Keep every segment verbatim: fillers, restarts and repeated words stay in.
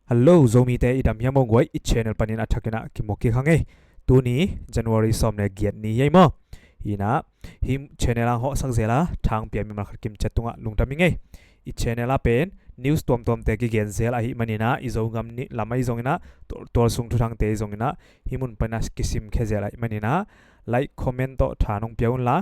Hello, Zomite i dam hiam aw guai, i channel panin a thakin ah kimu kik hang ei. Tuni January sawm le giat ni hi ei maw. Hi in ah, hih channel ah hawhsak zel a, thang pia mimal khat kimciat tungah lungdam ing ei. I channel ah pen news tuamtuamte kigen zel ahih manin ah, i Zogam lam ahi zongin ah, tual, tualsung thuthangte ahi zongin ah, hih mun panin ah kisimkhia zel ahih manin ah, like, comment tawh tha nong pia un la,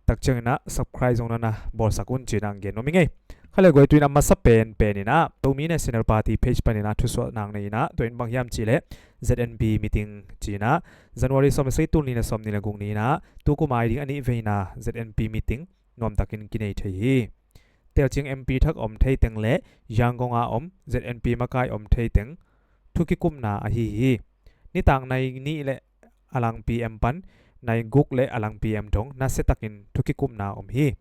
tak ciangin ah subscribe zong na na bawlsak un ci-in ah gen nuam ing ei. Kha le guai, tu-in a masa pen pen in ah Zomi National Party page panin ah thusuahna nei in ah, tua in bang hiam cih leh Z N P meeting ci-in ah, January sawm le sagih, tul nih le sawmnih le guk ni in ah, tu kum a ding a nih veina Z N P meeting nuamtakin kinei thei hi. Telcing M P thak om thei teng le Yangon a om Z N P makai om thei teng thu kikupna ahi hi. Nitak nai nih le a lang P M pan nai guk le a lang P M dong nasiatakin thu kikupna om hi.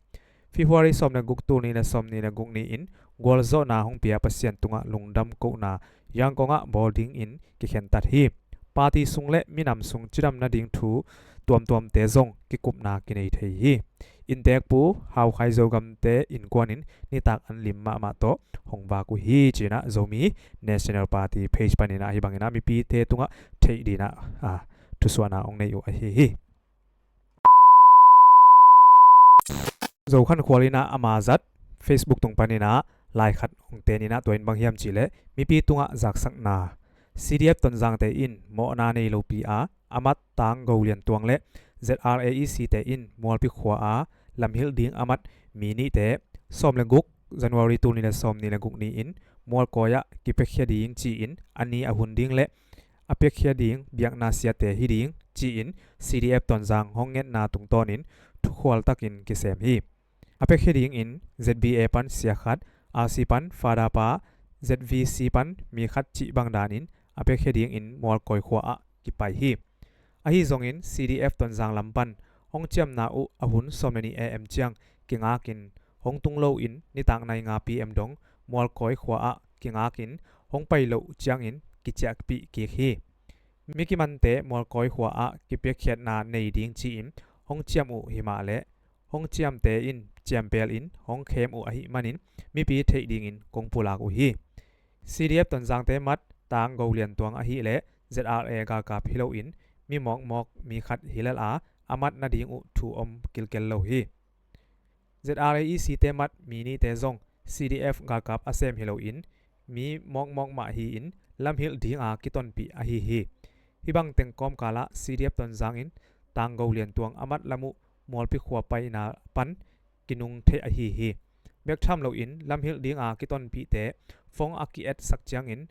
February sawm le guk, tul nih le sawmnih le guk ni-in gualzawhna hong pia Pasian tungah lungdam kohna Yangon ah bawl dingin kikhentat hi. Party sung le minam sung cidam nading thu tuamtuamte zong kikupna kinei thei hi. Innteekpu Haukhai Zogamte innkuan in nitak an lim mahmah tawh hong vak uh hi ci-in ah Zomi National Party page panin ah hih bangin ah mipite tungah theih dingin ah, a, thusuahna hong nei uh ahi hi. Zo Khan Khual in ah ama zat Facebook tung panin ah lai khat hong ten in ah, tua in bang hiam cih leh mipi tungah zaksakna. C D F Tonzangte in mawhna nei lopi a, a mat Tang Go Lian Tuang le Z R A E C te in Mualpi khua a lamhilh ding a mat mi nihte, sawm le guk January, tul nih le sawmnih le guk ni-in Mualkawi ah kipiakhia ding ci-in, a ni a hun ding le a piakhia ding biakna siate hi ding ci-in C D F Tonzang hong ngetna tungtawnin thukhual takin kisem hi. A piakhia dingin Z B A pan sia khat, R C pan Father pa, Z V C pan mi khat cih bang danin a piakhia dingin Mualkawi khua ah kipai hi. Ahi zongin C D F Tonzang lam pan hong ciamna uh a hun sawm le nih A M ciang kingakin, hong tung loin nitak nai nga P M dong Mualkawi khua ah kingakin, hong pai loh ciangin kiciahpih kik hi. Mi kimante Mualkawi khua ah kipiakkhiatna nei ding ci-in hong ciam uh hi mah leh, hong ciamte in ciampel in hong khem uh ahih manin mipi theih dingin kong pulak uh hi. C D F Tonzangte mat Tang Go Lian Tuang ahih leh Z R A galkap hi loin mi mawkmawk mi khat hi lel a, a mat nading uh thu om kilkel lo hi. Z R A E C te mat mi nihte zong C D F galkap a sem hi loin mi mawkmawk mah hi-in lamhilh dinga kitonpih ahi hi. Hih bang teng kawmkal ah C D F Tonzang in Tang Go Lian Tuang a mat lam uh Mualpi khua paina pan kinung theih ahi hi. Bek tham loin lamhilh dinga kitonpihte phone a ki-etsak ciangin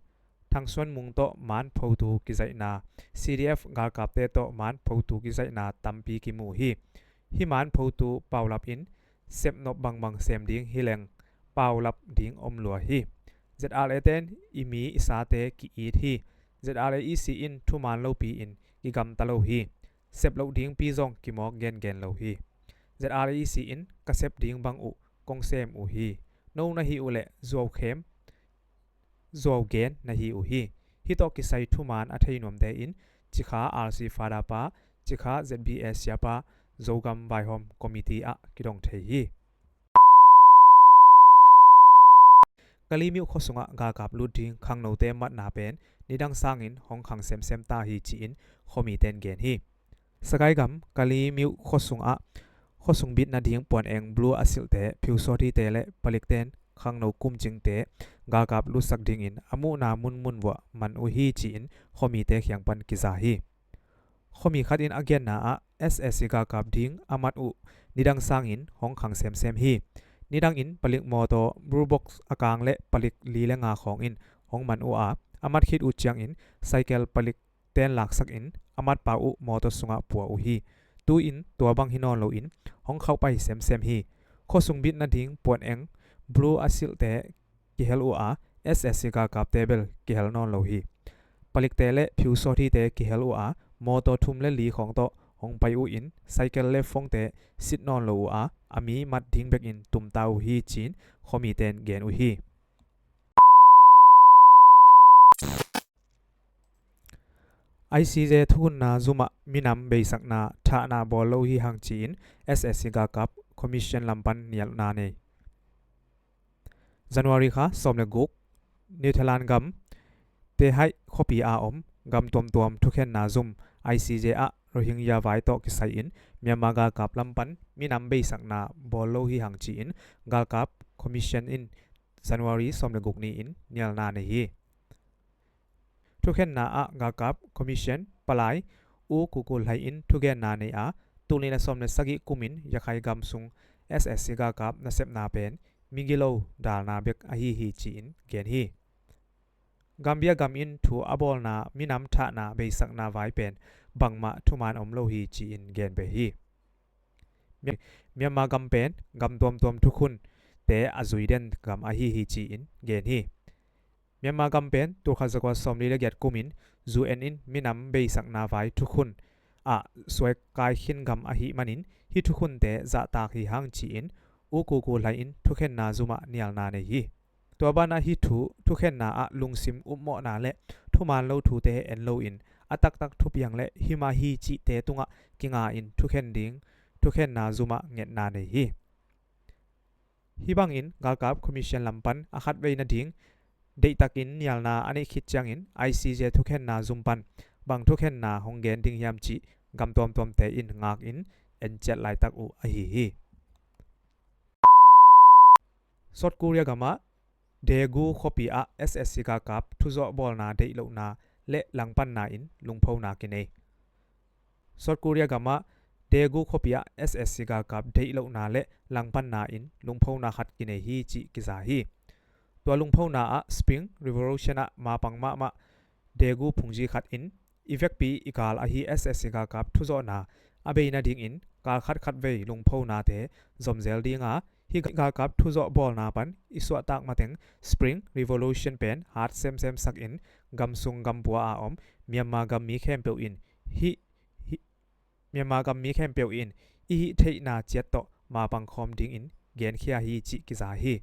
Thang Suan Mung tawh man photu kizaihna, C D F galkapte tawh man photu kizaihna tampi kimu hi. Hih man photu paulap in sepnop bangbang sem ding hi leng paulap ding om lua hi. Z R A ten i mi i sate ki-it hi. Z R A E C in thuman lopi-in kigamta lo hi. Sep loh dingpi zong kimawk gengen lo hi. Z R A E C in ka sep ding bang uh kong sem uh hi. No na hih uh leh zuau khem, zuau gen na hi uh hi. Hih tawh kisai thuman a thei nuamte in Cikha R C Father pa, Cikha Z B A siapa, Zogam Vaihawm Committee ah kidong thei hi. Kalemyo khuasungah galkap lut ding khangnote matna pen nidang sangin hong khang semsem ta hi ci-in khuamite in gen hi. Sagaing gam Kalemyo khuasungah khuasung bitna ding puaneng blue a silhte, phiusawthite le palikte in khangno kumcingte galkap lutsak dingin a muhna munmun vuah man uh hi ci-in khuamite kiang pan kiza hi. Khuami khat in a genna ah S S C galkap ding a mat uh nidang sangin hong khang semsem hi. Nidangin palik mawtaw, blue box a kang le palik li le nga khawng in hong man uh a, a mat khit uh ciangin cycle palik ten laksak in a matpau uh mawtaw sungah pua uh hi. Tu-in tua bang hi nawn loin hong khauhpai semsem hi. Khuasung bitna ding puaneng blue a silhte kihel uh a, S S C galkapte bel kihel nawn lo hi. Palikte le phiusawthite kihel uh a, mawtaw thum le li khawng tawh hong pai uh in cycle le phone-te sit nawn lo uh a, a mi mat ding bekin tumta uh hi ci-in khuamite in gen uh hi. I C J thukhunna zumah minam beisakna thahna bawl lo hi hang ci-in S S C galkap Commission lam pan nialhna nei. January kha sawm le guk, Netherlands gam Tehaih khuapi a om gam tuamtuam thukhenna zum I C J ah Rohingya vai tawh kisai-in Myanmar galkap lam pan minam beisakna bawl lo hi hang ci-in galkap commission in January sawm le guk ni-in nialna nei hi. Thukhenna ah galkap commission palai U Ku Ku Hlai in thugenna nei a, tul nih le sawm le sagih kumin Yakhai gam sung S S C galkap nasepna pen migilo dalna bek ahi hi ci-in gen hi. Gambia gam in thu a bawlna minam thahna beisakna vai pen bangmah thuman om lo hi ci-in gen beh hi. Mya-, Myanmar gam pen gam tuamtuam thukhun te a zui den gam ahi hi ci-in gen hi. Myanmar gam pen tul khat za kua sawmli le giat kumin U N in minam beisakna vai thukhun ah suai kai khin gam ahih manin hih thukhunte zahtak hi hang ci-in U Ku Ku Hlai in thukhenna zum ah nialna nei hi. Tua banah hih thu thukhenna ah lungsim upmawhna le thuman lo thute en loin a taktak thupiang le himah hi cihte tungah kinga in thukhen ding thukhenna zum ah ngetna nei hi. Hih bangin galkap commission lam pan a khatvei nading deihtakin nialna a neih khit ciangin I C J thukhenna zum pan bang thukhenna hong gen ding hiam cih gam tuamtuamte in ngak in en ciat laitak uh ahi hi. South Korea gamah Daegu khuapi ah S S C galkap thuzawh bawlna deih lohna le langpanna in lungphona kinei. South Korea gamah Daegu khuapi ah S S C galkap deih lohna le langpanna in lungphona khat kinei hi cih kiza hi. Tua lungphona ah Spring Revolution ah mapang mahmah Daegu phungzi khat in i vekpi i gal ahi S S C galkap thuzawhna a bei nadingin gal khat khatvei lungphonate zomzel dinga, hih galkap thuzawh bawlna pan i suahtak mateng Spring Revolution pen hat semsem sakin gam sung gam pua a om Myanmar gam mi khempeuh in hih, hih Myanmar gam mi khempeuh in i hih theihna ciat tawh mapang khawm dingin genkhia hi cih kiza hi.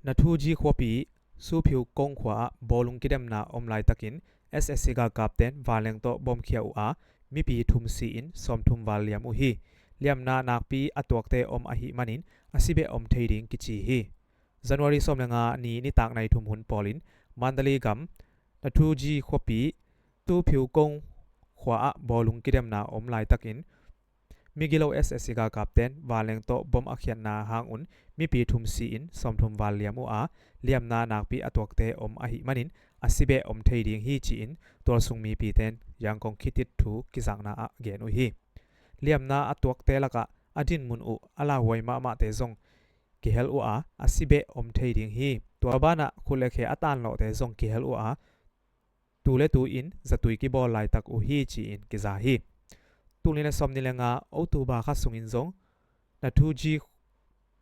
Nathuji khuapi Suphiu Kong khua ah bawlung kidemna om laitakin S S C galkapten vanleng tawh bomkhia uh a, mipi thum si-in sawmthum val liam uh hi. Liamna nakpi a tuakte om ahih manin a sibeh om thei ding kici hi. January sawm le nga ni nitak nai thum hun pawlin Mandalay gam Nathuji khuapi Suphiu Kong khua ah bawlung kidemna om laitakin migilo S S C galkapten vanleng tawh bom a khiatna hangun mipi thum si-in sawmthum val liam uh a, liamna nakpi a tuakte om ahih manin a sibeh om thei ding hi ci-in tualsung mipiten Yangon khitit thu kizakna ah gen uh hi. Liamna a tuakte lakah a dinmun uh a lauhuai mahmahte zong kihel uh a, a sibeh om thei ding hi. Tua banah khut le khe a tanlawhte zong kihel uh a, tu le tu in zatui kibawl laitak uh hi ci-in kiza hi. Tul nih le sawmnih le nga October kha sungin zong Nathuji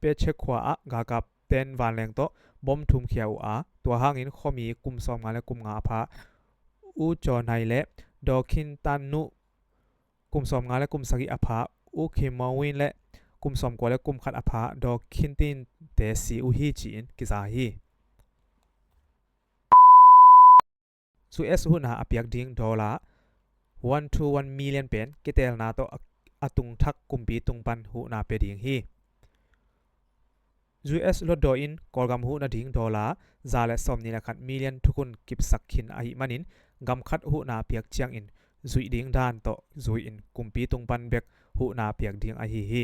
Pechek khua ah galkapten vanleng tawh bom thumkhia uh a, tua hangin khuami kum sawmnga le kum nga a pha U Caw Hnai le Daw Khin Tan Nu kum sawmnga le kum sagih a pha U Khin Maw Win le kum sawmkua le kum khat a pha Daw Khin Tin te si uh hi ci-in kiza hi. U S huhna a piak ding dollar one to one million pen kitelna tawh a, a tungthak kumpi tung pan huhna pia ding hi. U S Hlutdaw in Kawlgam huhna ding dollar za le sawmnih le khat million thukhun kipsak khin ahih manin gam khat huhna piak ciangin zuih ding dan tawh zui-in kumpi tung pan bek huhna piak ding ahi hi.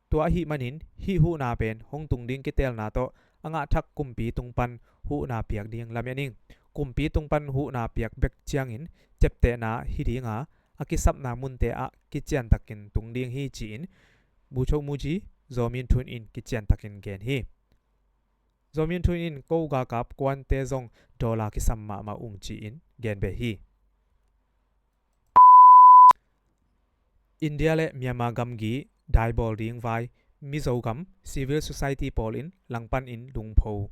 Tua ahih manin hih huhna pen hong tung ding kitelna tawh a ngahthak kumpi tung pan huhna piak ding lamen ing. Kumpi tung pan huhna piak bek ciangin ciaptehna hi dinga, a kisapna munte ah kiciantakin tung ding hi ci-in Bucho Muji Zaw Min Thun in kiciantakin gen hi. Zaw Min Thun in ko galkap kuante zong dollar kisam mahmah ung ci-in gen beh hi. India le Myanmar gamgi daibawl ding vai Mizo gam civil society pawl in langpan in lungpho.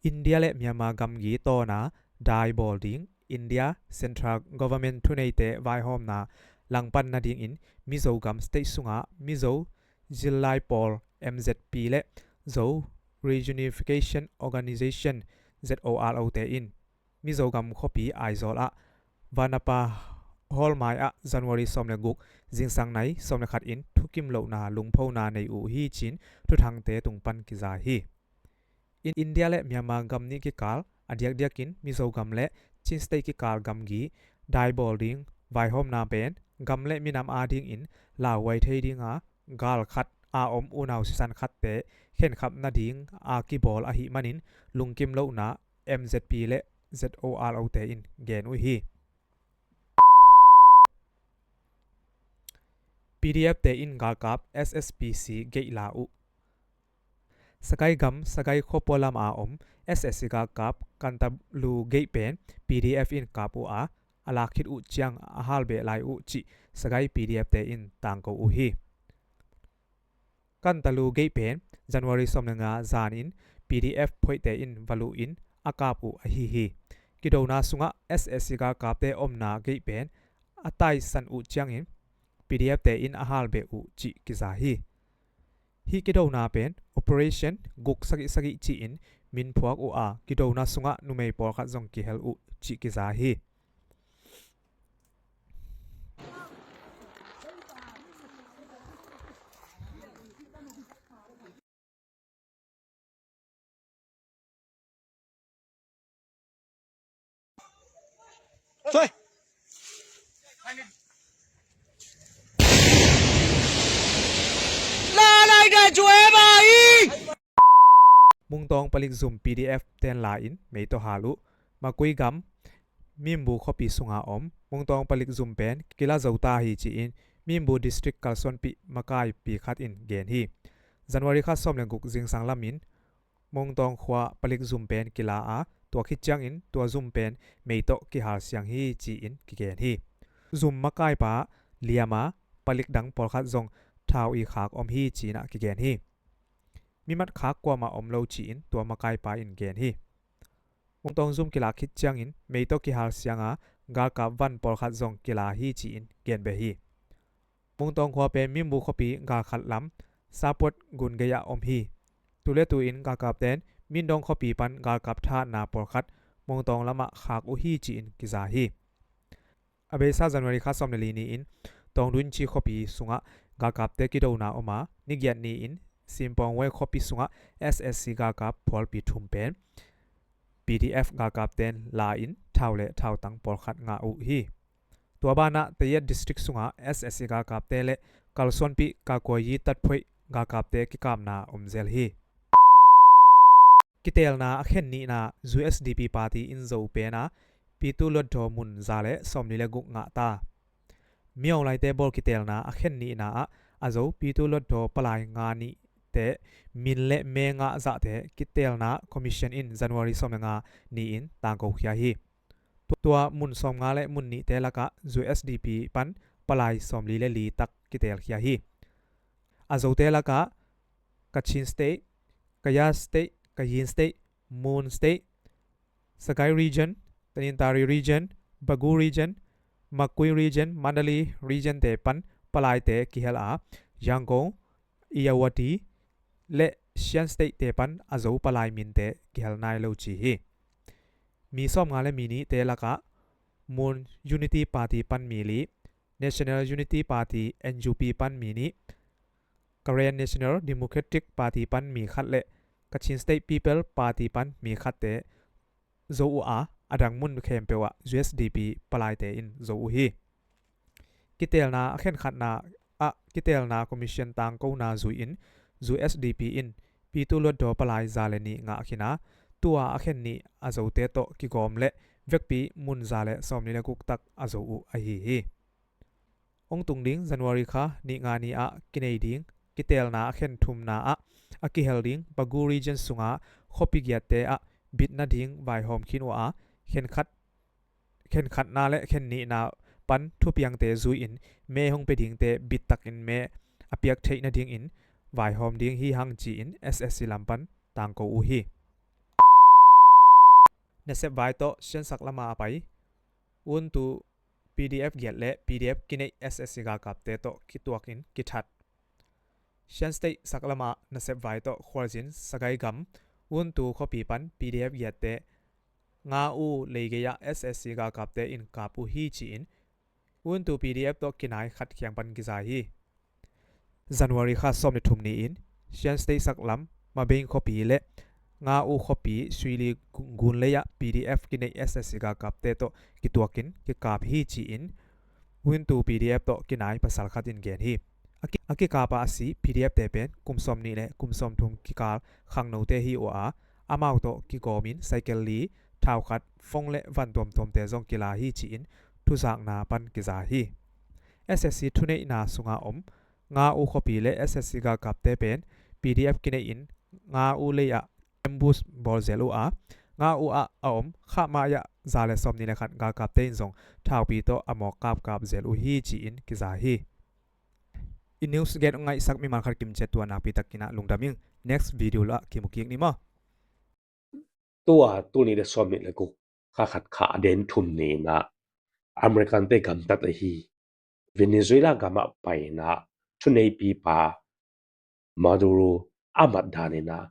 India le Myanmar gamgi tawna daibawl ding India Central Government thuneite vaihawmna langpan nadingin Mizo gam state sungah Mizo zillai pawl M Z P le Zo Reunification Organization Z O R O te in Mizo gam khuapi Aizawl ah Vanapa Hall mai ah January sawm le guk zingsang nai sawm le khat in thukim lohna lungphona nei uh hi ci-in thuthangte tung pan kiza hi. In India le Myanmar gam nih kikal, a diakdiakin Mizo gam le Chin State kikal gamgi daibawl ding vaihawmna pen gam le minam adingin lauhuai thei dinga gal khat a om unau sisan khatte khenkhap nadinga kibawl ahih manin lungkim lohna M Z P le Z O R O te in gen uh hi. P D F te in galkap S S P C geih la uh. Sagaing gam Sagaing khuapua lama om S S C galkap Kantalu geih pen P D F in kap uh a, a lak khit uh ciang a halbeh lai uh cih Sagaing P D F te in tangko uh hi. Kantalu geih pen January sawm le nga zanin P D F phoihte in va luh in a kap uh ahi hi. Kidona sungah S S C galkapte omna geih pen a taisan uh ciangin P D F te in a halbeh uh cih kiza hi. Hih kidona pen Operation guk sagih sagih ci-in min phuak uh a, kidona sungah numei pawlkhat zong kihel uh cih kiza hi. Mungtawng palik zum P D F ten la in mei tawh hal uh. Makui gam Minbu khuapi sunga om Mungtawng palik zum pen kila zo ta hi ci-in Minbu District kalsuanpih makaipi khat in gen hi. January kha sawm le guk zingsang lamin Mungtawng khua palik zum pen kila a, tua khit ciangin tua zum pen mei tawh kihal siang hi ci-in kigen hi. Zum makaipa liama palik dang pawlkhat zong thau i khak om hi ci-in ah kigen hi. Mimat khak kuamah om lo ci-in tua makaipa in gen hi. Mungtawng zum kila khit ciangin mei tawh kihal sianga galkap van pawlkhat zong kila hi ci-in gen beh hi. Mungtawng khua pen Minbu khuapi galkhat lam Sapuat gun gei-ah om hi. Tuletu in galkapten Mindawng khuapi pan galkap thahatna pawlkhat Mungtawng lamah khak uh hi ci-in kiza hi. A beisa January kha sawm le li ni-in Tawngdunci khuapi sungah galkapte kidona om a, nigiat ni-in Simpawng Wai khuapi sungah S S C galkap phualpi thum pen P D F galkapten la in thau le thautang pawlkhat ngah uh hi. Tua banah Tayet District sungah S S C galkapte le kalsuanpih Kakuayi tatphoih galkapte kikapna om zel hi. Kiteelna a khen nihna U S D P party in zo pena Pyithu Hluttaw mun za le sawmli le guk ngah ta. Min Aung Hlaing te bawl kiteelna a khen nihna ah a zo Pyithu Hluttaw palai nga nihte min le me ngah zahte kiteelna commission in January sawm le nga ni-in tangko khia hi. Tua mun sawmnga le mun nihte lakah U S D P pan palai sawmli le li tak kiteelkhia hi. A zote lakah Kachin State, Kayah State, Kayin State, Mon State, Sagaing Region, Tanintharyi Region, Bago Region, Makui Region, Mandalay Region te pan palaite kihel a, Yangon, Irrawaddy le Shan State te pan a zo palai minte kihel nai lo ci hi. Mi sawmnga le mi nihte lakah Mon Unity Party pan mi li, National Unity Party, N U P pan mi nih, Karen National Democratic Party pan mi khat le Kachin State People Party pan mi khatte zo uh a, a dang mun khempeuh ah U S D P palaite in zo uh hi. Kiteelna a khenkhatna ah kiteelna commission tangkona zui-in U S D P in Pyithu Hluttaw palai za le nih ngah khin a, tua a khen nih a zote tawh kigawm le vekpi mun za le sawmli le guk tak a zo uh ahi hi. Hong tung ding January kha nih nga ni ah kinei ding kiteelna a khen thumna ah a kihel ding Bago Region sunga khuapi giatte ah bit nading vaihawm khin uh a, khenkhat khenkhatna le khennihna pan thupiangte zui-in me hong pia dingte bittakin me a piak theih nadingin vaihawm ding hi hang ci-in S S C lam pan tangko uh hi. Nasep vai tawh Shan sak lama a pai Wuntu P D F giat le P D F kineih S S C galkapte tawh kituakin kithat. Shan State sak lama nasep vai tawh khualzin Sagaing gam Wuntu khuapi pan P D F giatte nga uh leigei ah S S C galkapte in kap uh hi ci-in Wuntu P D F tawh kinai khat khiang pan kiza hi. January kha sawm le thum ni-in Shan State sak lam Mabeng khuapi le Nga U khuapi Suili gunlei ah P D F kineih S S C galkapte tawh kituakin kikap hi ci-in Wintu P D F tawh kinai pasal khat in gen hi. A ki-, a kikap a a si P D F te pen kum sawmnih le kum sawmthum kikal khangnote hi uh a, amau tawh kigawmin cycle li, thau khat, phone le van tuamtuamte zong kila hi ci-in thuzakna pan kiza hi. S S C thuneihna sunga om Nga U khuapi le S S C galkapte pen P D F kineih in Nga U lei ah ambush bawl zel uh a, Nga U ah a om Khamaya za le sawmnih le khat galkapte in zong thaupi tawh a mawk kapkap zel uh hi ci-in kiza hi. I news gen ngaihsak mimal khat kimciat tua nakpi takin ah lungdam ing. Next video lah kimu kik ni maw. Tua tul nih le sawmnih le guk, kha khat kha a den thum ni-in ah American te gamtat ahi Venezuela gamah pai-in ah thuneipipa Maduro a mat dan in ah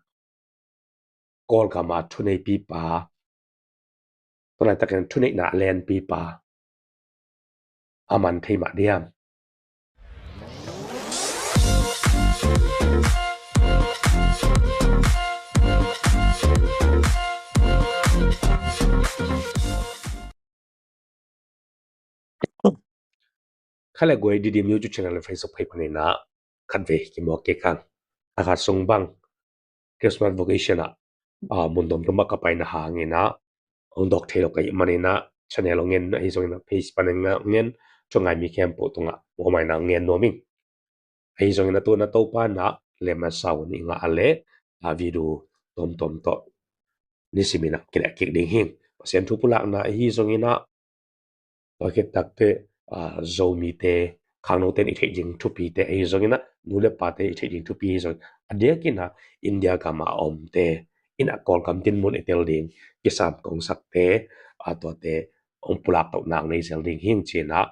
Kawlgam a thuneipipa, tua laitakin thuneihna a lenpipa a man thei mah diam? Kha le guai Didim YouTube channel le Facebook page panin ah khatvei kimuak kik hang. A khat sung bang Christmas vacation ah, ah, mun tuamtuam ah ka paina hangin ah hong dawk thei lo ka hih manin ah channel hong en, ahi zongin ah page panin ah hong en, thu ngai mi khempeuh tungah muamaina hong ngen nuam ing. Ahi zongin ah tu-in ah Topa in ah lem a sau ni ngah a leh, a video tuamtuam tawh nisimin ah kilah kik ding hing. Pasian thu pulakna ahi zongin ah tua khit takteh, ah, Zomite, khangnote in i theih ding thupite ahi zongin ah, nu le pate i theih ding thupi ahi zongin ah, a diakin ah India gam a omte in ah Kawlgam dinmun i tel ding kisam kongsakte, ah, tuate hong pulak tohna hong nei zel ding hing ci-in ah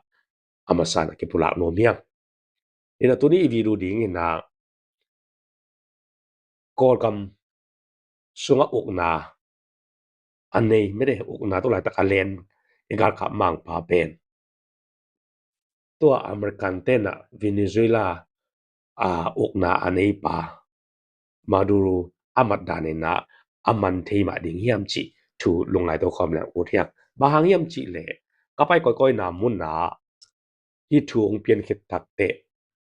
a masa in ah kipulak nuam hi hang. In ah tuni i video dingin ah Kawlgam sungah ukna a nei, mede ukna tu laitak a len i galkap mangpa pen tua American te in ah Venezuela a ukna a neipa Maduro a mat dan in ah a man thei mah ding hiam cih thu lungngaito khawm leng ut hi hang. Bang hang hiam cih leh ka pai kawikawina mun ah hih thu hong pian khit takteh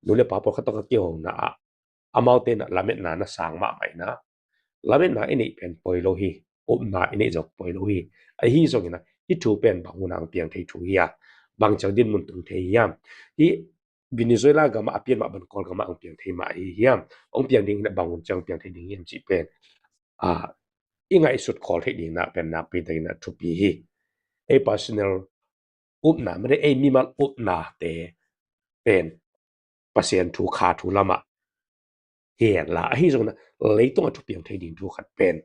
nu le pa pawlkhat tawh ka kihona ah amaute in ah lametna na sang mahmah in ah, lametna i neih pen poi lo hi, upna i neih zong poi lo hi. Ahi zongin ah hih thu pen bang hun ah hong piang thei thu hiam, bang ciang dinmun tung thei hiam? Hih Venezuela gam ah a pian mah bang Kawlgam ah hong piang thei mah ahi hiam? Hong piang ding in ah bang hun ciang hong piang thei ding hiam cih pen, ah, i ngaihsut khawl theih ding in ah pen nakpi takin ah thupi hi. Ei personal upna, mede ei mimal upnate pen Pasian thu, kha thu lamah hi hen la, ahi zongin ah leitungah thupiang thei ding thu khat pen,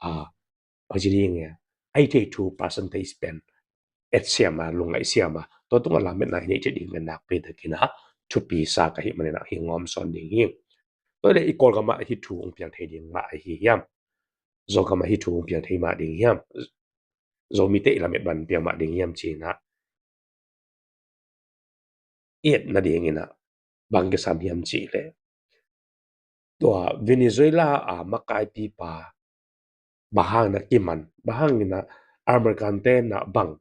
ah, bang ci ding e, a hih theih thu percentage pen et siam a, lungngaih siam a, tua tungah lametna i neih theih ding pen nakpi takin ah thupi sa ka hih manin ah hing ngawm sawn ding hi. Tua leh i Kawlgam ah hih thu hong piang thei ding mah ahi hiam? Zogam ah hih thu hong piang thei mah ding hiam? Zomite i lamet bang piang mah ding hiam ci-in ah i et nadingin ah bang kisam hiam cih leh tua Venezuela a makaipipa bang hangin ah kiman, bang hangin ah American te in ah bang,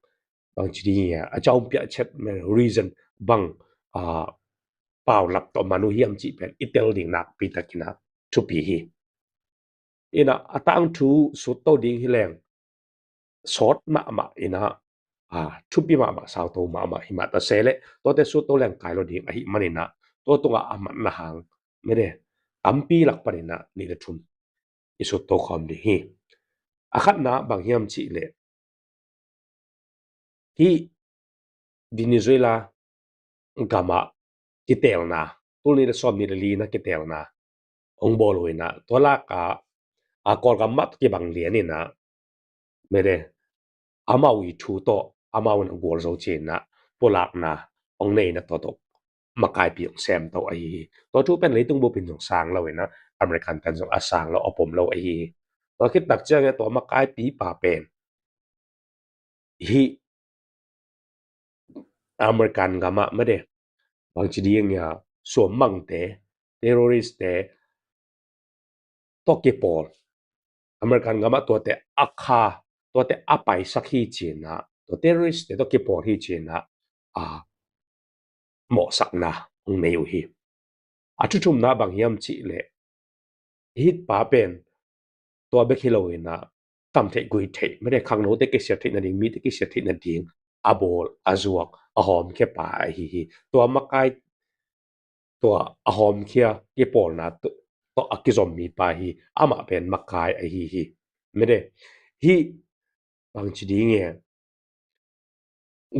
bang ci ding e, a caumpiah chet, reason bang, ah, paulap tawh man uh hiam cih pen i tel ding nakpi takin ah thupi hi. In ah a tangthu sutto ding hi leng sawt mahmah in ah, ah, thupi mahmah, sauto mahmah hi mah ta se leh tuate sutto leng kai lo ding ahih manin ah tua tungah a matna hang, mede, tampi lak panin ah nih le thum i sutto khawm ding hi. A khatna bang hiam cih leh hih Venezuela gam ah kiteelna, tul nih le sawmnih le li-na kiteelna hong bawl uh in ah tua lak ah, a, Kawlgam mah tawh kibang lian in ah, mede, amau i thu tawh amau in ah gualzo ci-in ah pulakna hong nei in ah tua tawh makaipi hong semto ahi hi. Tua thu pen leitung bup in zong sang lo in ah, American ten zong a sang lo, a pom lo ahi hi. Tua khit tak ciangin tua makaipipa pen hih American gam ah, mede, bang ci ding e, suammangte, terrorist-te tawh kipawl, American gam ah tuate a kha, tuate a paisak hi ci-in ah, tua terrorist te tawh kipawl hi ci-in ah, a, mawhsakna hong nei uh hi. A thuthumna bang hiam cih leh, hih pa pen tua bek hi lo-in ah, kam theih gui theih, mede khangnote kisiat theih nading, mite kisiat theih nading a bawl, a zuak, a hawmkhia pa ahi hi. Tua makai, tua a hawmkhia kipawlna tawh, tawh a kizom mipa hi, amah pen makai ahi hi. Mede, hih bangci ding e,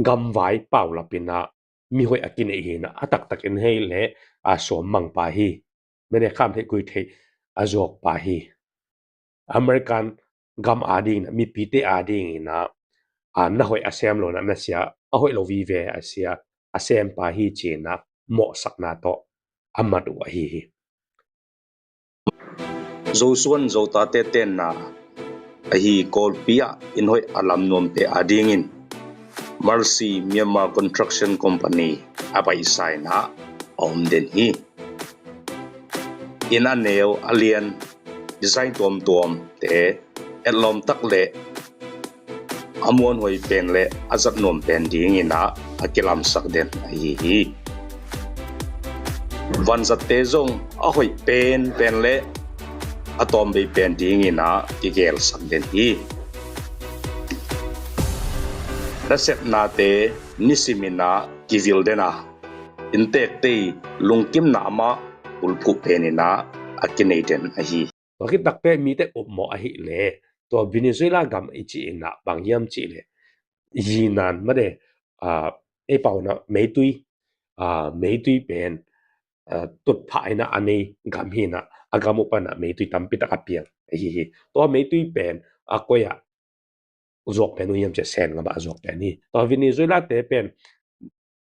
gamvai paulap in ah, mihoih a kineih hi-in ah, a taktak in hei leh, a, suammang pa hi. Mede kham theih gui theih a zuak pa hi. American gam ading in ah, mipite ading in ah, a, na hoih a sem lo in ah, na sia, a hoih lo vive a sia, a sem pa hi ci-in ah, mawhsakna tawh a mat uh ahi hi. Zosuan Zotate tenna ahi Kawlpi ah inn hoih a lam nuamte adingin Mercy Myanmar Construction Company a paisa in ah a om den hi. Inn a neu a lian, design tuamtuamte, etlawm tak le a muanhuai pen le a zat nuam pen dingin ah a kilamsak den ahi hi. Vanzatte zong a hoih penpen le a tawmvei pen dingin ah kigelsak den hi. Nasepnate nisimin ah kivil den a, inntekte i lungkimna mah bulphuh penin ah a kinei den ahi. Tua khit takteh mite upmawh ahih leh, tua Venezuela gam i cih in ah bang hiam cih leh, yinan made, a, ei pau in ah meitui, a, meitui pen, a, tutphah in ah a nei gam hi-in ah, a gam uh pan ah meitui tampi tak a piang ahi hi. Tua meitui pen a koi ah zuak pen uh hiam cih leh, Sen gam ah a zuak pen hi. Tua Venezuela te pen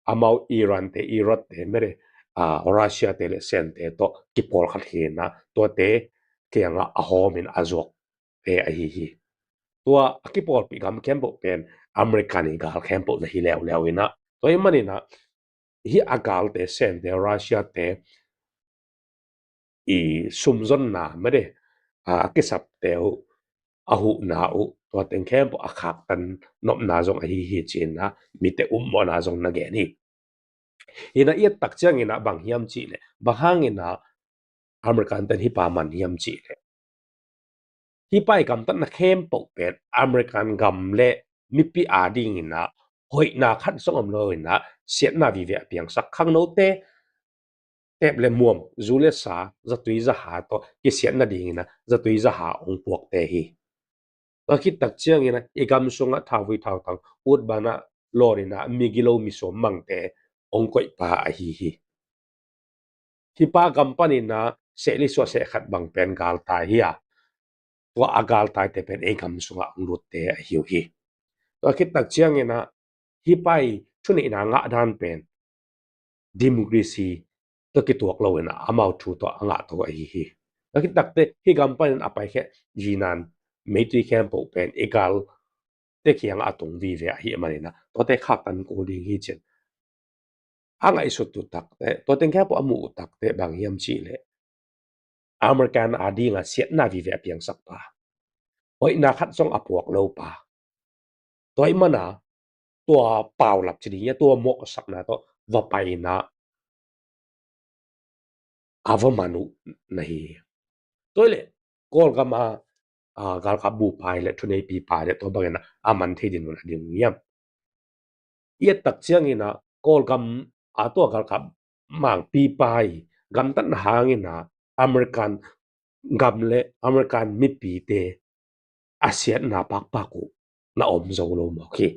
amau Iran te, Iraq te, mede, a, Russia te le Sen te tawh kipawlkhat hi-in ah, tuate kiangah a hawmin a zuak te ahi hi. Tua a kipawlpih gam khempeuh pen American i gal khempeuh na hi leuleu in ah, tua ahih manin ah, hih a galte, Sen te, Russia te i sumzonna made, a, a kisapte uh, a huhna uh, tua teng khempeuh a khaktan nopna zong ahi hi ci-in ah mite upmawhna zong na gen hi. Hi-in ah i et tak ciangin ah bang hiam cih leh, bang hangin ah American ten hih pa man hiam cih leh, hih pa i gamtatna khempeuh pen American gam le mipi adingin ah hoihna khat zong om lo-in ah siatna vive a piangsak, khangnote tep le muam, zu le sa, zatui zaha tawh kisiat nadingin ah zatui zaha hong puakte hi. Tua khit tak ciangin ah i gam sungah thauvui thautang, ut ban ah lawn in ah migilo misuammangte hong koih pa ahi hi. Hih pa gam panin ah sehli suah seh khat bang pen galtai hi a, tua a galtaite pen ei gam sungah hong lutte ahi uh hi. Tua khit tak ciangin ah hih pa i thuneihna ngah dan pen democracy tawh kituak lo-in ah amau thu tawh a ngah to ahi hi. Tua khit takteh hih gam panin a paikhia yinan meitui khempeuh pen i galte kiangah a tung vive ahih manin ah, tuate khaktan kul ding hi ci-in a ngaihsut uh takteh, tua teng khempeuh a muh uh takteh bang hiam cih leh, American adingin ah siatna vive a piangsak pa, hoihna khat zong a puak lo pa, tua ahih manin ah tua paulap ci ding hi a, tua mawhsakna tawh va pai-in ah a va man uh na hi. Tua ahih leh Kawlgam a, a, galkap bupa hi leh, thuneipipa hi leh, tua bangin ah a man thei ding uh na ding hiam? I et tak ciangin ah Kawlgam a tua galkap mangpipa i gamtatna hangin ah American gam le American mipite a siatna pakpak uh na om zo lo mawk hi.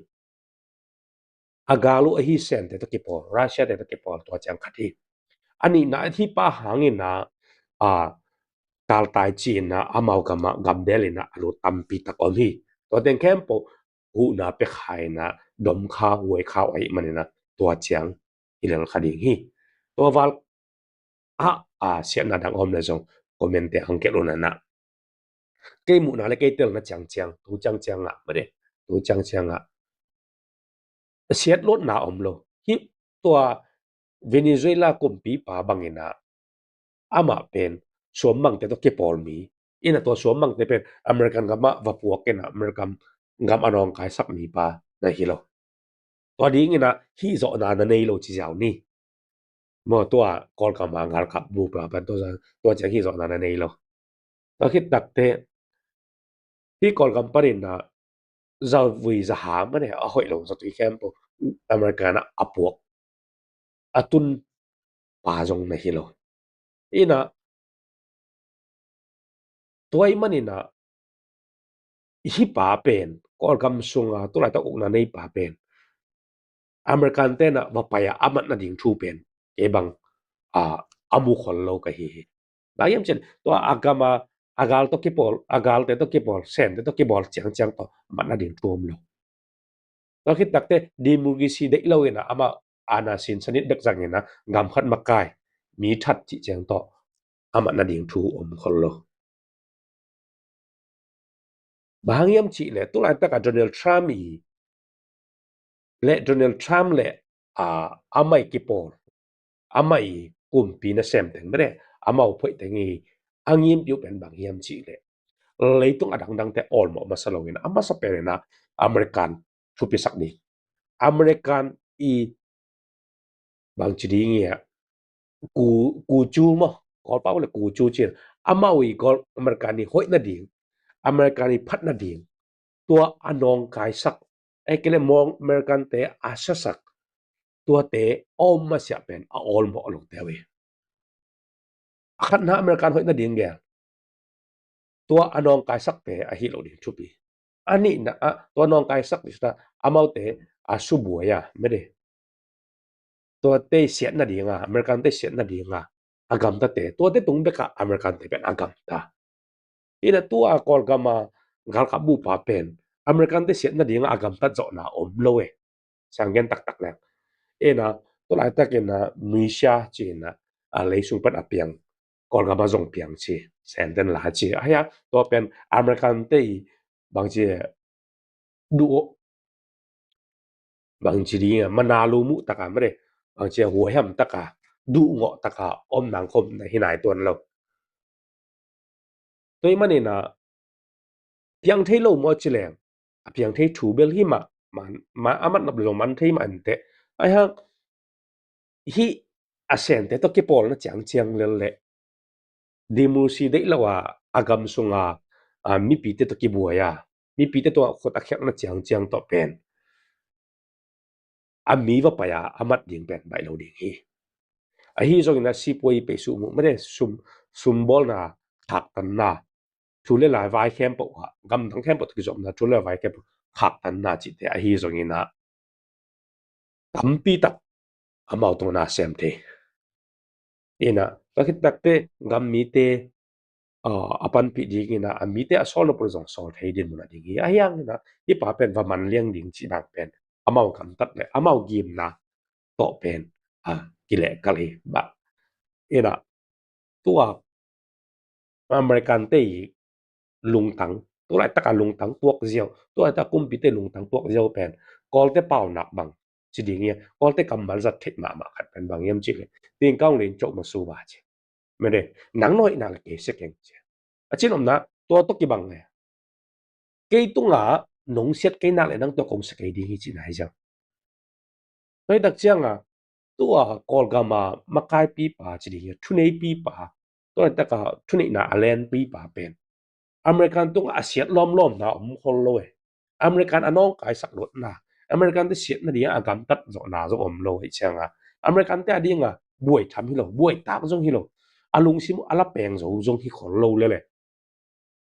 A gal uh ahi Sente tawh kipawl, Russiate tawh kipawl, tua ciang khat hi. A nihna, hih pa hangin ah, a, galtai ci-in ah amau gamah, gambel in ah a lut tampi tak om hi. Tua teng khempeuh huhna pia kha in ah, dom kha, huai kha uh ahih manin ah tua ciang i lel kha ding hi. Tua val ah, a, siatna dang om leh zong comment-te hong gelh un a na. Kei muhna le kei telna ciangciang, tu ciangciang ah, made, tu ciangciang ah siat luatna om lo. Hih tua Venezuela kumpipa bangin ah amah pen suammangte tawh kipawl mi, Ina tua suam bangte pen American gam ah va puak ina American gam a nawngkaisak mipa na hi lo. Tua ding ina hih zawhna na nei lo ci ziau ni. Maw tua Kawlgam a galkap bupa pen tua ciang hih zawhna na nei lo. Tua khit takte hih Kawlgam panin a zavui zaha mane a hoih lo zatui khempeuh American a puak a tun pa zong na hi lo. Ina tua i manin a hih pa pen Kawlgam sunga tulaitak ukna nei pa pen American tena va pai a a mat nading thu pen kei bang a a mu khol lo ka hi hi. Bang hiam cin tua a gam a a gal tawh kipawl a galte tawh kipawl sente tawh kipawl ciangciang tawh mat nading thu om lo. Tua khit takte democracy deih lo ina amah ana sin sanit bek zang ina gam khat makai mi that cih ciang tawh a mat nading thu om khol lo. Bang hang hiam cih le tulaitak a Donald Trump i le Donald Trump le a amai kipawl amai kumpi na sem teng mene amau phoih teng i a ngim piu pen bang hiam cih le leitung a dangdangte awlmawh masa lo ina a masa pen ina American thupisak ding American i bang ci ding ia ku ku cu maw Kawlpau le ku cu cin amau i Kawl American i hoih nading American i phat nading tua a nawngkaisak ai kele mawng American te a sasak tuate a om masiah pen a awlmawh lo te uh hi. A khatna American hoih nading gel tua a nawngkaisakte ahi lo ding thupi. A nihna ah tua nawngkaisak ding suta amaute a subuai a mede tuate siat nadinga American te siat nadinga a gamtate tuate tung beka American te pen a gamta. Ina tua Kawlgam a galkap bupa pen American te siat nadinga a gamtat zawhna om lo e. Siang gen taktak leng ina tulaitak ina Malaysia ci ina a leisung pen a piang Kawlgam a zong piang ci senten la ci a hia tua pen American te i bang ci duh bang ci ding a mana lu muh taka mare bang ci a huaiam taka duh ngawh taka om nang khom na hi nai tuan lo. Tua i manina piang thei lo maw ci leng a piang thei thu bel hi mah man a mat nop lo man thei mah ante ai hang hih a sente tawh kipawlna ciangciang lel le democracy deih lo a a gam sunga a mipite tawh kibuai a mipite tawh khut a khiakna ciangciang tawh pen a mi va pai a a mat ding pen baih lo ding hi. Ahi zongin a sipuai pei suh muh mede sum sumbawlna khaktanna thu le lai vai khempeuh ah gamdang khempeuh tawh kizopna thu le lai vai khempeuh khaktanna cihte ahi zongin a tampi tak amau tungah na sem thei. Ina tua khit takte gam mite a panpih dingina a mite a sawl nop uh zong sawl thei din munah ding hi. Ahi hangina hih pa pen va man liang ding cih dang pen amau gamtat le amau gimna tawh pen a kilehkal hi. Bah ina tua American te i lungtang tulai taka lungtang tuak ziau tulai taka kumpite lungtang tuak ziau pen Kawlte paunak bang ci ding ia Kawlte kammal zat theih mahmah khat pen bang hiam cih le tingkang le in coh masu ba ci mede nang noihnak le kei sia keng ci a cin omna tua tawh kibang le kei tungah nong siat kei nak le nang tua kong sia kei ding hi ci nai ziau. Tua hi tak cianga tua Kawlgama makaipipa ci ding hi thuneipipa tua hi taka thuneihna a lenpipa pen American tungah a siat lawmlawmna om khol lo e. American a nawngkaisak luatna American te siatna dinga a gamtat zawhna zong om lo hi cianga American te a dinga buai tham hi lo buai tak zong hi lo a lungsim uh a la peng zo zong hi khol lo lele.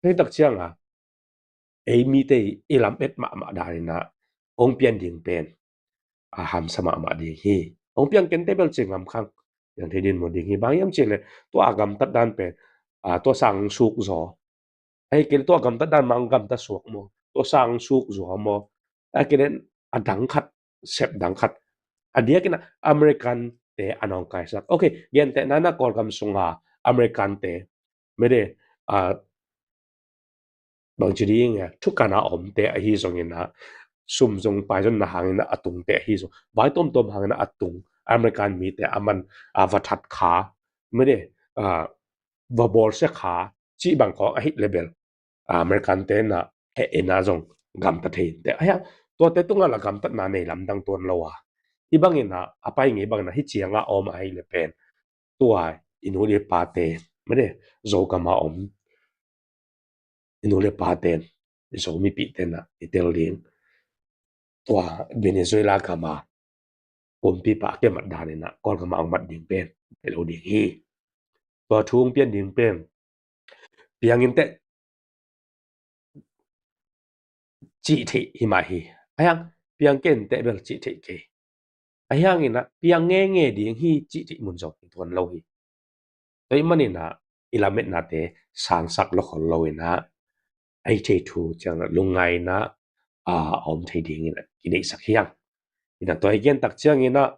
Hei tak cianga ei mite i lam et mahmah danina ong pian ding pen a hamsa mahmah ding hi. Ong piang kente bel ci ngam khang piang thei din maw ding hi bang hiam ci le tua a gamtat dan pen a tua sang suk zaw. Hei kei le tua gamtat dan mang gamtat suak maw tua sang suk zaw maw. A kei le a dang khat sep dang khat a diakina American te a nawngkaisak ok gente nana Kawlgam sunga American te mede a bang ci ding a thukana omte ahi zongina sum zong paizonna hangina a tungte ahi zong vai tomtom hangina a tung American mite a man a va that kha mede a va bawlsia kha cih bang khawng ahih leh bel, a, American te in ah heh in ah zong gamta thei inteh. Ahi hang tuate tungah lah gamtatna nei lamdang tuan lo a, hih bangin ah a pai ngei bangin ah hih ciangah a om ahih leh pen tua i nu le pate, mede, Zogam a om i nu le pate, i Zo mipihte in ah i tel ding, tua Venezuela gam a kumpipa a kimat dan in ah Kawlgam a hong mat ding pen hi lo ding hi. Tua thu hong pian ding pen piang inteh cih theih hi mah hi. Ahi hang piang kei inteh bel cih theih kei. Ahi hangin ah piang ngenge ding hi cih theih mun zong hi tuan lo hi. Tua ahih manin ah i lametnate sangsak lo khol lo in ah, a hih thei thu ciang ah lungngaihna a om thei dingin ah kideihsak hi hang. In ah tua i gen tak ciangin ah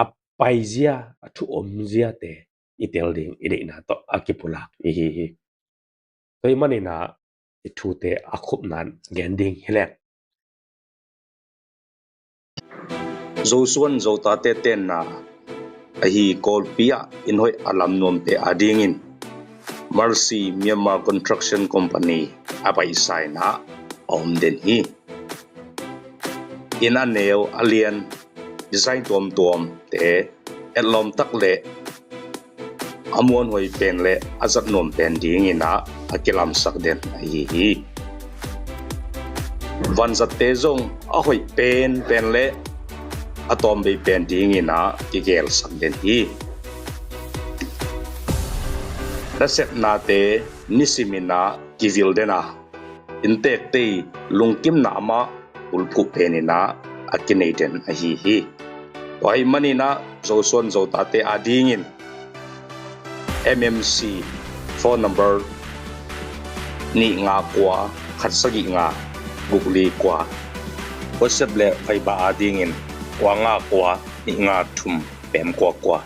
a paizia, a thu omziate i tel ding i deihna tawh a kipulak i hi hi. Tua ahih manin ah i thute a khupna gen ding hi leng. Zosuan Zotate tenna ahi Kawlpi ah inn hoih a lam nuamte adingin Mercy Myanmar Construction Company a paisa in ah a om den hi. Inn a neu a lian, design tuamtuamte, etlawm tak le a muanhuai pen le a zat nuam pen dingin ah a kilamsak den ahi hi. Vanzatte zong a hoih penpen le a tawmvei pen dingin ah kigelsak den hi. Nasepnate nisimin ah kivil den a, inntekte i lungkimna mah bulphuh penin ah a kinei den ahi hi. Tua ahih manin ah Zosuan Zotate adingin M M C phone number nih nga kua khat sagih nga guk li kua, WhatsApp le Viber adingin kua nga kua nih nga thum pem kua kua.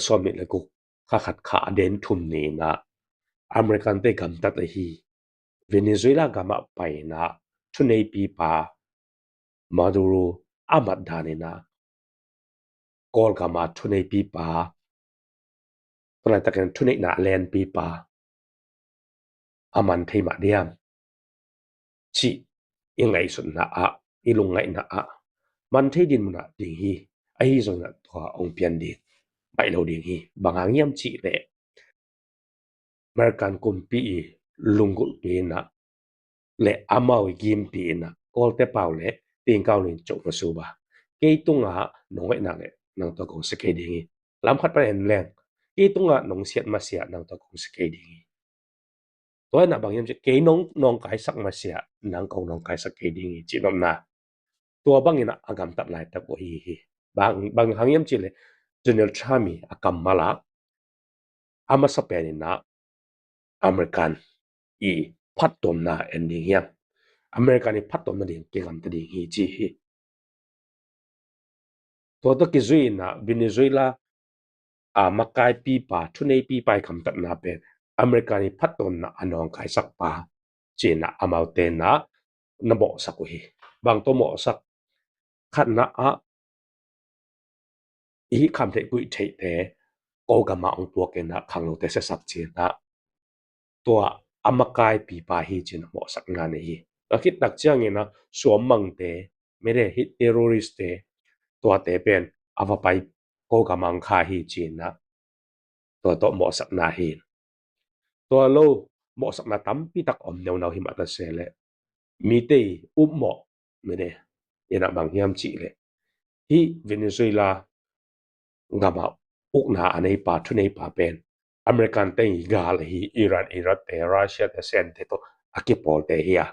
Sawmnih le guk, kha khat kha a den thum ni in ah American te gamtat ahi Venezuela gam ah pai in ah thuneipipa Maduro a mat dan in ah Kawlgam a thuneipipa, tua laitakin thuneihna a lenpipa a man thei mah diam cih i ngaihsutna ah, i lungngaihna ah man thei dinmun ah ding hi. Ahi zongin ah tua hong pian ding baih lo ding hi. Bang hang hiam cih leh American kumpi i lunggulhpi in ah le amau i gimpi in ah Kawlte pau le tingkau nin coh masuba, kei tungah nong hoih nak leh nang tua kong sia kei ding hi. Lam khat pan en leng, kei tungah nong siat masiah nang tua kong sia kei ding hi. Tua in ah bang hiam cih, kei nong nawngkaisak masiah nang kong nawngkaisak kei ding hi cih nopna. Tua bangin ah a gamtat laitak uh ahi hi. Bang, bang hang hiam cih leh Donald Trump i a kammal ah a masa pen in ah American i phattuamna en ding hiam, American i phattuamna ding kigamta ding hi ci hi. Tua tawh kizui in ah Venezuela a makaipipa, thuneipipa i gamtatna pen American i phattuamna a nawngkaisakpa ci in ah amaute in ah na mawhsak uh hi. Bang tawh mawhsak, khatna ah i hih kham theih kuih theihte Kawlgam ah hong puak in ah khanglote siasak ci in ah tua a makaipipa hi ci in ah mawhsakna nei hi. A khit tak ciangin ah suammangte, mede, hih terroristte, tuate pen a va pai Kawlgam ah hong kha hi ci in ah tua tawh mawhsakna hi. Tua lo mawhsakna tampi tak om neunau hi mah ta se leh mite i upmawh, mede, in ah bang hiam cih leh hih Venezuela gam ah ukna a neipa, thuneipa pen American te i gal ahi Iran, Iraq te, Russia te, Sen te tawh a kipawlte hi a,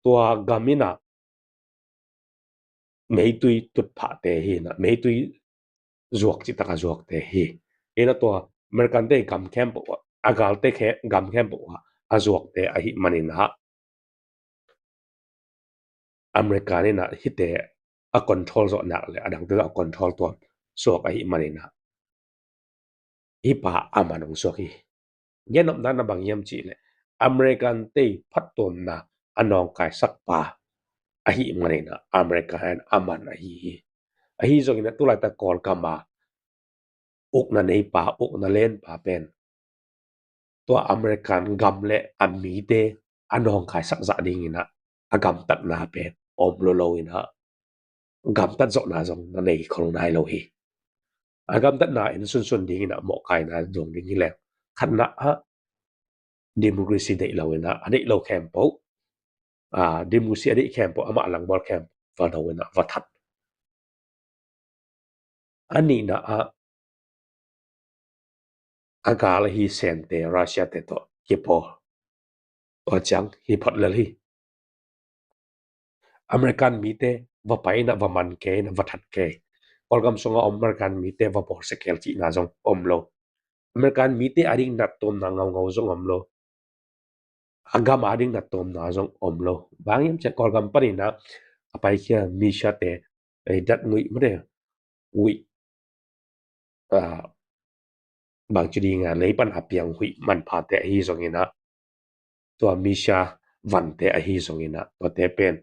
tua gam in ah meitui tutphahte hi in ah, meitui zuak cihtak a zuakte hi in ah, tua American te i gam khempeuh ah, a galte khe, gam khempeuh ah a zuakte ahih manin ah American in ah hihte a control zawh nak leh a dangte zawh a control tuam suak ahih manin ah hih pa a man hong suak hi. Gen nopna na bang hiam cih leh American te i phattuamna a nawngkaisakpa ahih manin ah American a man ahi hi. Ahi zongin ah tu laitak Kawlgam ah ukna neipa, ukna lenpa pen tua American gam le a mite a nawngkaisak zah dingin ah a gamtatna pen om lo lo in ah gamtat zawhna zong na nei khol nai lo hi. A gamtatna en sunsun dingin ah mawhkaina dong ding hi leng, khatna ah democracy deih lo in ah, a deih lo khempeuh, a, democracy a deih khempeuh amah langbawl khempeuh va do in ah va that. A nihna ah a gal ahi Sente, Russia te tawh kipawl, tua ciang hi phot lel hi. American mite va pai in ah va man kei in ah va that kei. Kawlgam sungah om American mite va bawlsia kei cihna zong om lo. American mite a ding nattuamna ngaungau zong om lo. A gam a ding nattuamna zong om lo. Bang hiam cih leh Kawlgam panin ah a paikhia misiate, ei, dat nguih mate, uih, a, bangci ding a, lei pan a piang huih manphate ahi zongin ah, tua misia vante ahi zongin ah, tuate pen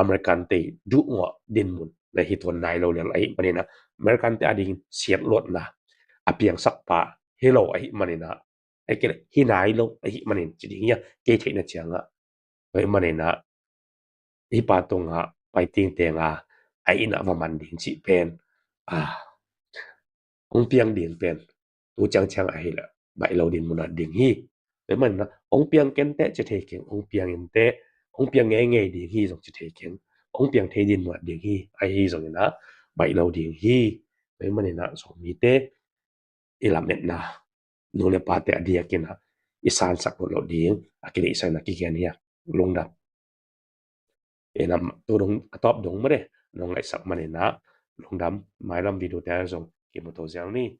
American te duhngawh dinmun na hi tuan nai lo lel ahih manin ah, American te a ding siatluatna a piangsakpa hi lo ahih manin ah, ahih kei leh hi nai lo ahih manin ci ding hi a, kei theihna ciangah. Tua ahih manin ah hih pa tungah pai tingteng a, a inn ah va man ding cih pen, a, hong piang ding pen tu ciangciang ahih leh baih lo dinmun ah ding hi. Tua ahih manin ah hong piang kenteh ci thei keng, hong piang inteh, hong piang ngeingei ding hi zong ci thei keng, hong piang thei dinmun ah ding hi. Ahi zongin ah baih lo ding hi. Tua ahih manin ah Zomite i lametna, nu le pate a diakin ah i sansak lo ding a kideihsak in ah kigen hi a, lungdam. Ina tu dong a tawp dong mare nong ngaihsak manin ah lungdam. Mailam video te zong kimu to zel ni.